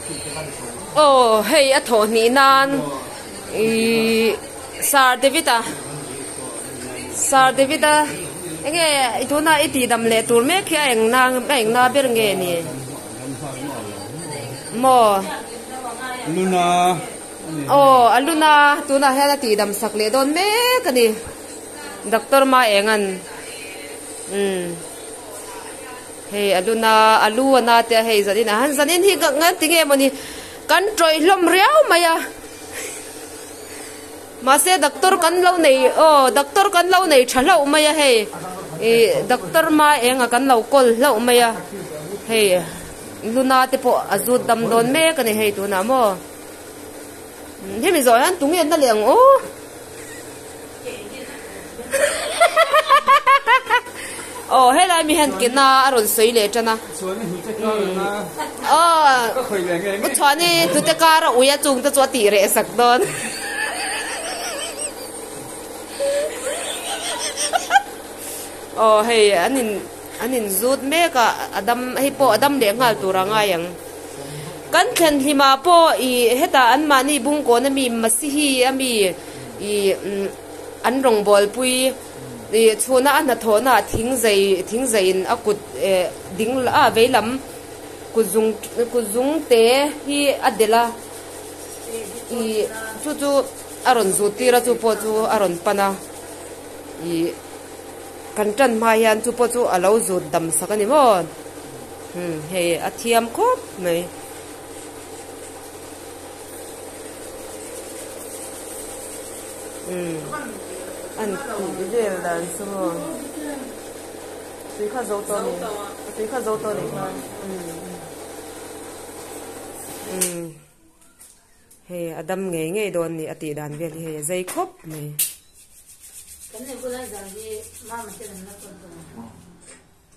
Aw hei a thawh hnih nan ihh Sir David a Sir David a enge i tuna i tih dam leh tur mek hi a eng na a eng na ber nge ni maw Luna aw a luna tunah hian a tih dam sak leh dawn mek a ni Doctor ma eng an umm. Hei a luna a lu a na te a hei zanin a han zanin hi ka ngan tinge mawni kan tawih hlawm riau mai a mahse doctor kan lo nei aw doctor kan lo nei tha hlauh mai a hei ih doctor hma enga kan lo kawl hlauh mai a hei luna te pawh a zut dam dawn mek a ni hei tunah maw hemi zawh hian tunge na leh ang aw. Aw helai mi hian ke na a rawn sawi leh tan a aw u chhuani hnute kar a ui a chung te chu a tih reh sak dawn aw hei an in an in zut mek a a dam hei pawh a dam leh nghal tur a ngai ang kan thlen hlimah pawh ih hetah an mahni bungkawn ami masihi ami. Ih an rawngbawlpui ih chhuna a hnathawhna ah thing zei thing zeiin a kut eh ding a veilam kut zung kut zung te hi a delh a ih chu chu a rawn zut tir a chu pawh chu a rawn pan a ih kan tan hma hian chu pawh chu a lo zut dam sak a ni maw hei a thiam khawp mai. Umm an tih vel dan chu maw tui kha zo tawh a ni tui kha zo tawh a nih kha umm hei a dam ngei ngei dawn a ni a tih dan vel hi hei a zei khawp mai.